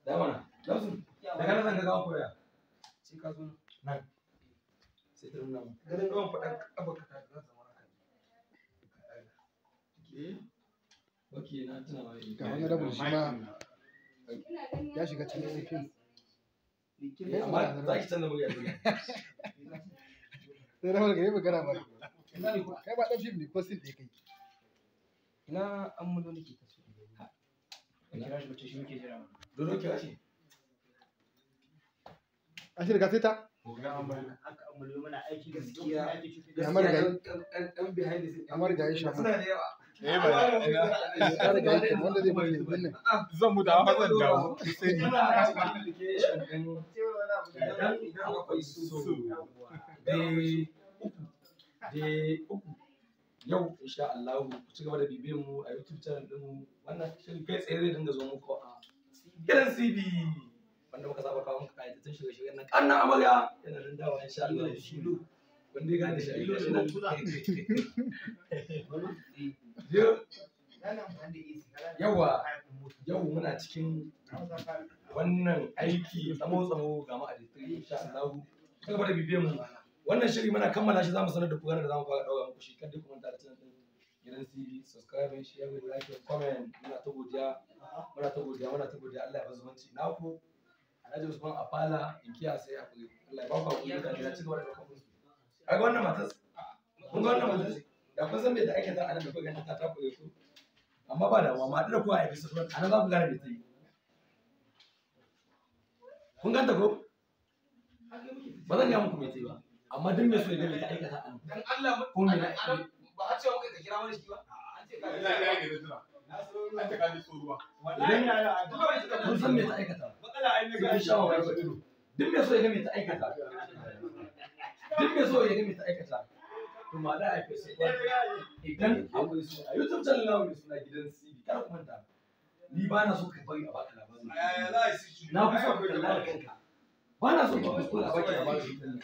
Da mana. Lamsu. Daga nan zan ga gawan koya. Sai ka zo nan. Nan. Sai ta nuna mu. Ganin gawan faɗan ƙafa ka ta zama haka. Okay. Okay, na tuna ma. Ga wani rabin shi ma ya shiga cikin fim. Amma za ki canza murya dole. Sai rabin ga yi magana ba. Kai ba ɗan fim ne ko sin ɗaya kai. Ina an mulo nake ta so. Kira shi bace shi muke jira. Dodo kira shi. A shi riga sai ta. Haka an mulo muna aiki Gaskiya. Ya marigayi. Ɗan behind the scene. Ya marigayi shafa. Suna da yawa. Eh ba Ya riga yake wanda zai mutu yanzu nan. zan mutu amma zan dawo. Sai ni. Muna cikin application ɗin idan akwai so day uku day uku yau insha Allah ku ci gaba da bibiyan mu a YouTube channel din mu. Wannan shirin kai tsaye zai dinga zo muku a gidan CB wanda muka saba kawo muku kayatattun shirye-shiryen nan. Kannan amarya yana nan dawa insha Allah wanda ya gane shi a shi nan. Yawa yau muna cikin wannan aiki tsamo-tsamo ga ma'adatai insha Allah. Ci gaba da bibiyan mu. Wannan shiri muna kammala shi zamu sanar da ku ranar da zamu fara daura muku shi. Kada ku manta da channel din Gidan CV, subscribe, share, like, comment. Muna ta godiya, muna ta godiya, muna ta godiya. Allah ya bar zumunci. Naku Alhaji Usman Afala inkiya sai hakuri. Allah ya ba ku hakuri mutane na ci gaba da ɗaukar musu. Kaga wannan matar, kun ga wannan matar, da kun san me ta aikata a nan da kuka ganta ta takure ku, amma ba damuwa ma da kuwa a episode 1 a nan za ku gane me ta yi. Kun ganta ko? Ba zan gaya muku me ta yi ba, amma duk mai so ya ga me ta aikata a nan. Dan Allah Ko me na ba a ce muka ka kira wani shi ba. An ce ka Ina ya ga tuna. An ta kaji so ruwa. Idan kun san me ta aikata, sai kun sha mamaki. Duk mai so ya ga me ta aikata, duk mai so ya ga me ta aikata, to ma da episode 1 idan akwai so a YouTube channel namu mai suna Gidan CV. Kada ku manta, ni ba na so ka bari a baka labarin. Na fi so ka kalla da kanka. Ba na so ka kuskura a baki labarin.